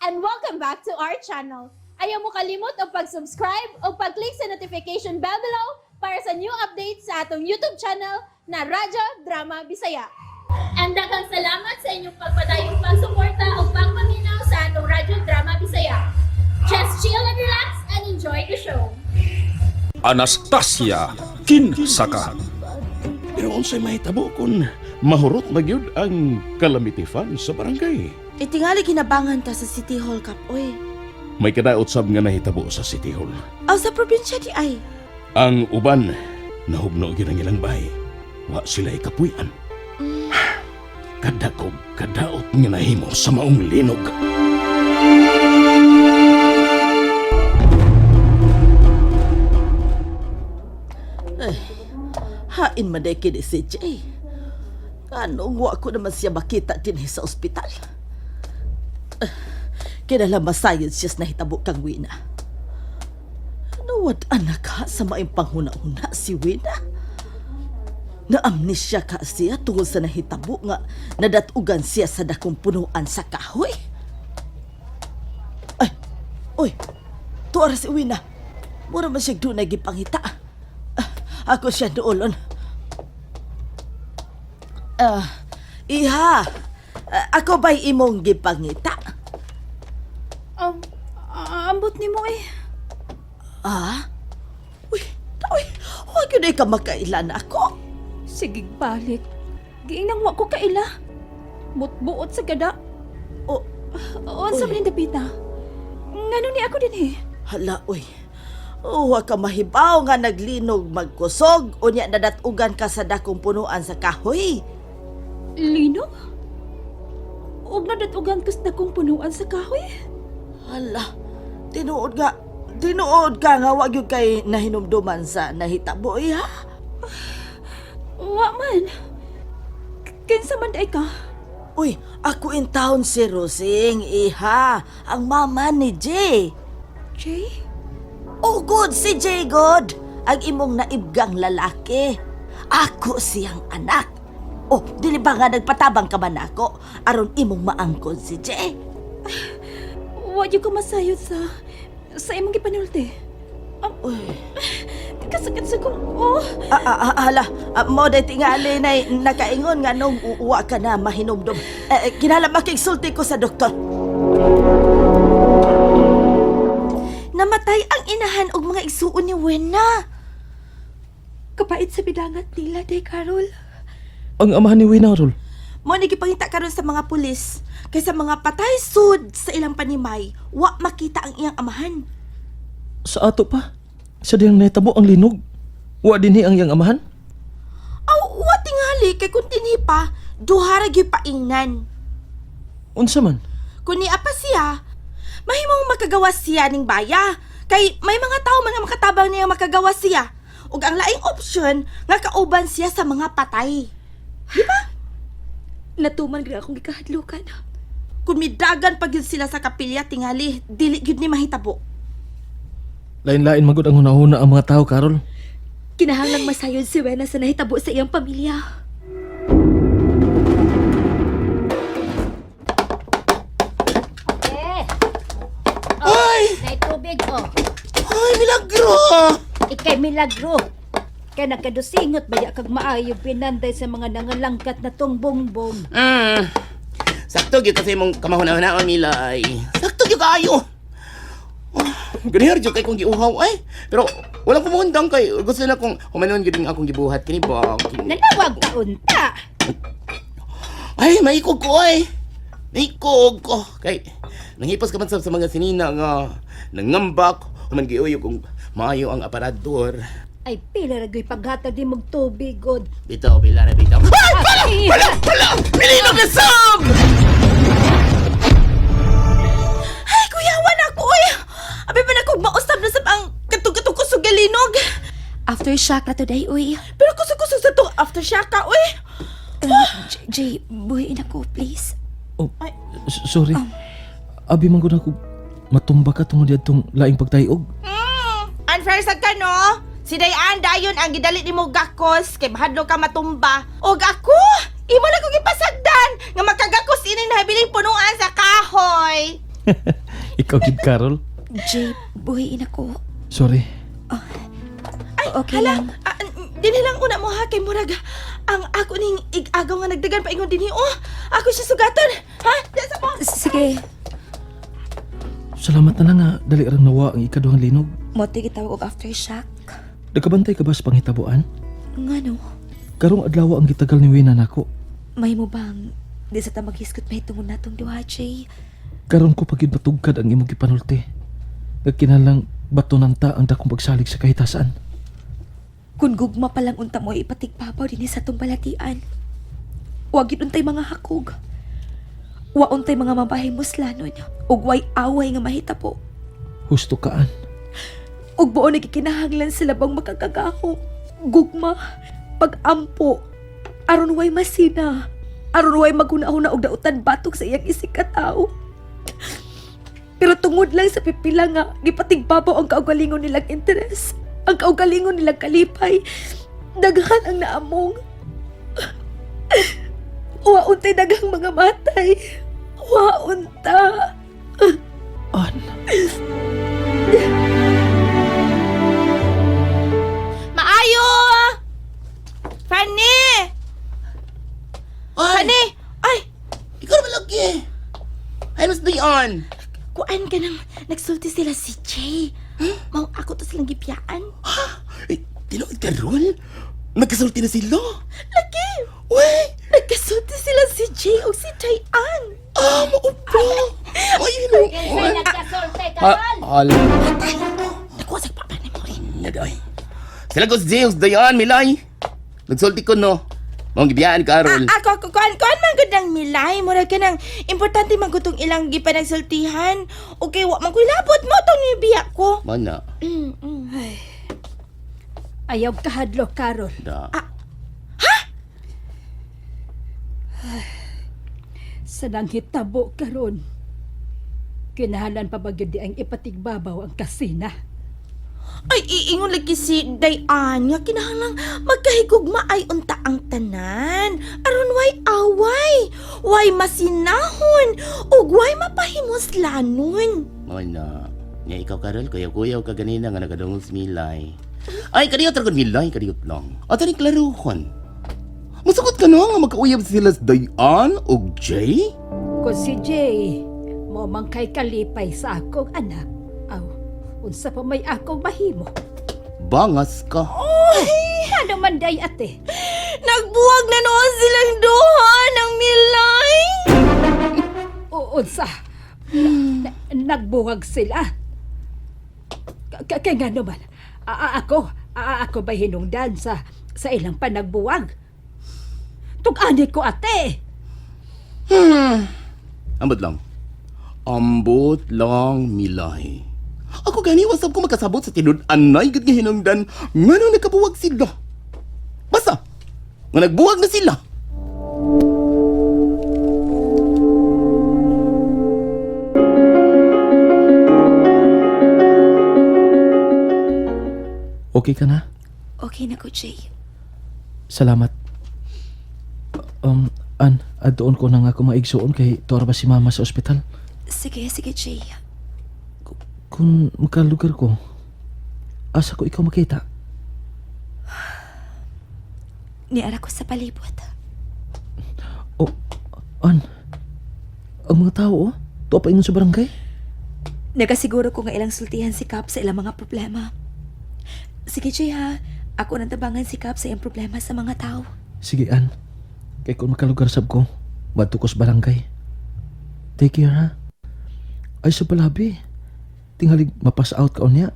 And welcome back to our channel. Ayaw mo kalimot og pag-subscribe o pag-click sa notification bell below para sa new updates sa atong YouTube channel na Radyo Drama Bisaya. And daghang salamat sa inyong pagpadayong pagsuporta o pagpaminaw sa atong Radyo Drama Bisaya. Just chill and relax and enjoy the show. Anastasia, kinsa ka? Pero unsay mahitabo kung mahurot na gyud ang calamity fund sa barangay? Itingali ginabangan ta sa City Hall Kap, oy. May kadaot sab nga nahitabo sa City Hall. Aw sa probinsya di ay. Ang uban nahugno gyud ang ilang bahay. Wa sila ikapuy-an. Kadakog kadaot nga nahimo sa maong linog. Hain man day kini si Jay. Anong wa ko naman siya makita din sa ospital. Kinala masayod siya sa nahitabo kang Wina. Nawad anak ka sa maing panghuna-huna si Wina. Naamnesya ka siya tungod sa nahitabo nga nadatugan siya sa dakong punuan sa kahoy. Ay, oy, tuara si Wina. Mura man siya doon nagipangita. Ako siya doolon. Ah, iha. Ako ba'y imong gipangita? Ambot ni mo eh. Ah? Uy, uy, huwag yun ay ka makailan ako. Sige, balik. Giinang wa ko kaila. Butbuot sa gada. O, Unsa Uy. man ni dapita? Ngano ni ako din eh? Hala, uy. Oh, wa ka mahibaw nga naglinog magkusog. Unya nadatugan ka sa dakong punuan sa kahoy. Lino? Og nadatugan kas dakong punuan sa kahoy? Hala, tinuod nga. Tinuod ka nga wag yun kay nahinumduman sa nahitabo, eh, ha? Wa man. Kinsa man day ka? Uy, ako in town si Rosing, iha. Ang mama ni Jay. Jay? Oh, good si Jay, good. Ang imong naibgang lalaki. Ako siyang anak. Oh, dili ba nga nagpatabang ka man ako? Aron imong maangkon si Jay. Wa gyud ko masayod sa imong gipanulti. Uy, Kasakit sa kong oh. ah, ah, ah, hala, mo day tingali na nakaingon nga nung uwa ka na mahinumdum. Eh, kinahanglan makigsulti ko sa doktor. Namatay ang inahan og mga igsuon ni Wena. Kapait sa bidangat nila day Carol. Ang amahan ni Wina, Rol. Mo ni gipangita karon sa mga pulis kay sa mga patay sud sa ilang panimay, wa makita ang iyang amahan. Sa ato pa. Sa diyang nahitabo ang linog. Wa dinhi ang iyang amahan. Aw, wa tingali kay kun tinhi pa, duha ra gyud paingnan. Unsa man? Kun niya pa siya, mahimong makagawa siya ning baya. Kay may mga tao man nga makatabang niya makagawa siya. Ug ang laing option nga kauban siya sa mga patay. Natuman gyud akong gikahadlukan. Kung midagan pa gyud sila sa kapilya tingali, dili gyud ni mahitabo. Lain-lain magud ang hunahuna ang mga tao, Carol. Kinahanglang masayod si Wena sa nahitabo sa iyang pamilya. Eh. Ay! Nay tubig oh. Ay, milagro! Ikay milagro. Kay nagkadusingot ba ya kag maayo pinanday sa mga nangalangkat na tong bongbong. Sakto gyud kasi imong kamahuna-hunaon Milay. Sakto gyud kaayo. Oh, ganihar jud kay kong giuhaw ay. Pero walang kumuundang kay gusto na kong humanon gyud ang akong gibuhat kini ba. Nanawag ka unta. Ay, maikog ko ay. Maikog ko kay nanghipas ka man sab sa mga sinina nga nangambak human giuyo kung maayo ang aparador. Ay pila ra gyud paghatag di mog tubig god. Bitaw, pila ra bitaw. Ay, pala! Pala! Pala! Milinog na sab! Ay, kuyawan ako oy. Abi pa na kog mausab na sab ang katong-katong kusog galinog. Aftershock na today, uy. Pero kusog-kusog sa tong aftershock ka oy. Jay, buhiin ako, please. Oh, sorry. Abi man gud ako matumba ka tungod diyadtong laing pagtayog. Unfair sad ka no? Si Dayan dayon ang gidali nimo gakos kay mahadlok ka matumba. Og ako, imo na ko gipasagdan nga makagakos ining nahabiling punuan sa kahoy. Ikaw gid, Carol. Jay, buhiin ako. Sorry. Ay, Okay hala, lang. ah, dinhi lang una mo ha kay murag ang ako ning ig-agaw nga nagdagan paingon dinhi oh. Ako siya sugaton. Ha? Di sa mo. Sige, Salamat na lang nga dali rang nawa ang ikaduhang linog. mo to'y gitawag og aftershock. Nagkabantay ka ba sa panghitabuan? Ngano? Karong adlaw ang gitagal ni Wina nako. May mo bang di sa ta maghisgot mahitungod natong duha, Jay? Karon ko pagid matugkad ang imong gipanulti. Nga kinahanglang batunan ta ang dakong pagsalig sa kahitasan. Kung gugma pa lang unta mo ipatigbabaw dinhi sa atong balatian. Wa gid untay mga hakog. Wa untay mga mabahay muslanon ug way away nga mahitabo. Husto kaan. Ug buo nagkikinahanglan sila bang makakagahom, gugma, pagampo, aron way masina, aron way maghuna-huna og dautan batok sa iyang isig katao. Pero tungod lang sa pipila nga gipatigbabaw ang kaugalingon nilang interes, ang kaugalingon nilang kalipay, daghan ang naamong. Wa untay daghang mga matay. Wa unta. An, Maayo. Fanny! Ay, Fanny! Ay, ikaw naman lagi. Ay, mas Dion. kuan ka nang nagsulti sila si Jay. Mao ako to silang gipiyaan. Ay, tinuod ka, Rol? Nagkasulti na sila. Lagi! Uy! Nagkasulti sila si Jay o si Jayan. Ah, maupo! Ay, yun. Kinsay nagkasulti Ah, karon? ala. Nakuha sa papa ni Mori. Naday. Sila ko si Zeus, Dayan, Milay. Nagsulti ko, no? Mong gibiyaan ka, Rol. Ah, ako, ako, kuan, kuan man gud ng milay. Murag ka nang importante man gud tong ilang gipanagsultihan. Okay, wa man ko ilabot mo tong nibiya ko. Mana? Ayaw kahadlok Carol. Da. Sa nanghitabo karon. Kinahalan pa ba gyud di ang ipatigbabaw ang kasina? Ay, iingon lagi si Dayan nga kinahanglang magkahigugma ay unta ang tanan. Aron way away, way masinahon, ug way mapahimuslanon. Mana? Nga ikaw, Karol, kuyaw-kuyaw ka ganina nga nagadungog si Milay. Ay, kadiyot ra gud Milay, kadiyot lang. Ato ni klaruhon. Masukot ka na nga magkauyab sila sa Dayan o Jay? Kung si Jay, mo man kay kalipay sa akong anak. Aw, unsa pa may akong mahimo. Bangas ka. Ano man day ate? Nagbuwag na noon silang duha ng milay. O unsa? Nagbuwag sila. Kaya nga naman, ako ba'y hinungdan sa ilang panagbuwag? Tug-ani ko ate. Ambot lang. Ambot lang, Milay. Ako gani, wasap ko makasabot sa tinud-anay gud nga hinungdan nganong nagkabuwag sila. Basta, nga nagbuwag na sila. okay ka na? Okay na ko, Jay. Salamat. An, adoon ko na nga ako maigsuon kay tuwar ba si mama sa ospital? Sige, sige, Jay. Kung makalugar ko, asa ko ikaw makita? Niara ko sa palibot. Oh, An, ang mga tao, oh, tuwa pa ingon sa barangay. Nagasiguro ko nga ilang sultihan si Cap sa ilang mga problema. Sige, Jay ha. Ako nang tabangan si Cap sa iyang problema sa mga tao. Sige, An. Kay kung makalugar sab ko, madto ko sa barangay. Take care, ha? Ay, sa palabi. Tinghalig, mapass out ka unya.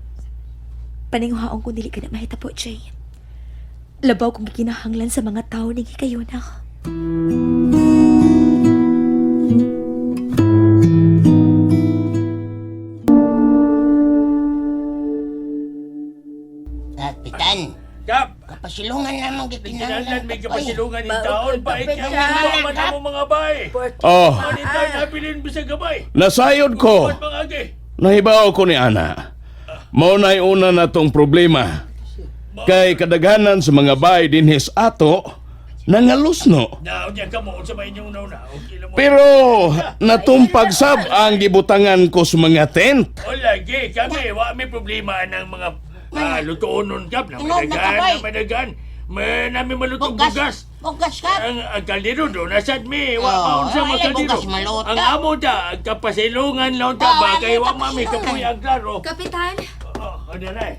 Paninghaon kung dili ka na mahitabo, Jay. Labaw kong gikinahanglan sa mga tao ning hikayuna. Kapitan, Kap, kapasilungan lamang kinahanglan may kapasilungan in taon pa ikaw man mo mga bay. Oh, Manitay nabilin bisag gabay. nasayod ko. Kuan mga agi. Nahibaw ko ni Ana. Mao na'y una na tong problema. Kay kadaghanan sa mga bay dinhis ato, Nangalos no. Na, unya ka mo sa may inyong nauna. Okay lang mo. Pero natumpag sab ang gibutangan ko sa mga tent. O lagi, kami, wa may problema ng mga lutoon nun kap. Na Inom na madagan, kabay. na madagan. May namin malutong Bugas. bugas. Bugas ka. Ang kaldero doon, nasad mi. Wa Oo, maun sa ay, mga kaldero. bugas maluta. Ang amo ta, ang kapasilungan lang ta Oo, ba, kay ang wa mami kapasilungan. kapuy ang klaro. Kapitan, Oh, ano na eh.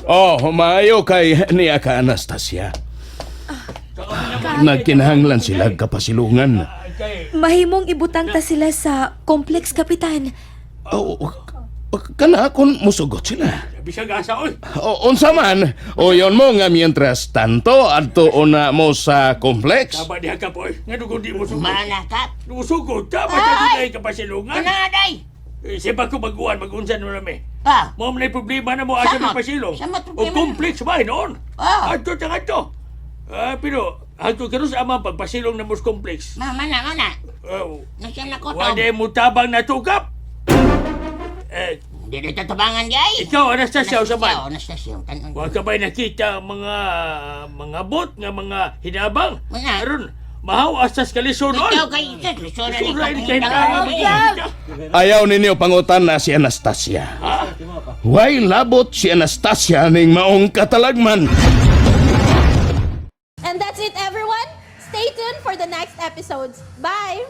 Oh, maayo kay niya ka Anastasia. Nagkinahanglan sila kapasilungan. Kay, mahimong ibutang ta sila sa complex, Kapitan. Oh, kana kung musugot sila. bisag asa oy. O, unsa man, o yon mo nga mientras tanto adto una mo sa complex. Tama diha ka boy. Nga dugo di mo sugod. Mana ka. Sugod ta, basta dunay kapasilungan. Ano day? Eh, siya ko baguan, magunsan mo nami. Ah. Mo man problema na mo asa Samot. may pasilong. Samot O problema na. complex ba noon? Ah. Adto ta adto. Ah, pero adto karon sa amang pagpasilong na mos complex. Ma, mana, mana. Oh, Nasaan na ko to? wala mo tabang natugap. Eh, Hindi na tatabangan di ay. ikaw Anastasia sa man. Anastasia, tanon. Wa ka ba'y nakita ang mga bot nga mga hinabang? Mga. Aron mahaw asas kalisod oy. Ikaw kay isa, lisura ni Lisura ni kay Ayaw ninyo pangutan na si Anastasia. Way labot si Anastasia ning maong katalagman. And that's it, everyone. Stay tuned for the next episodes. Bye!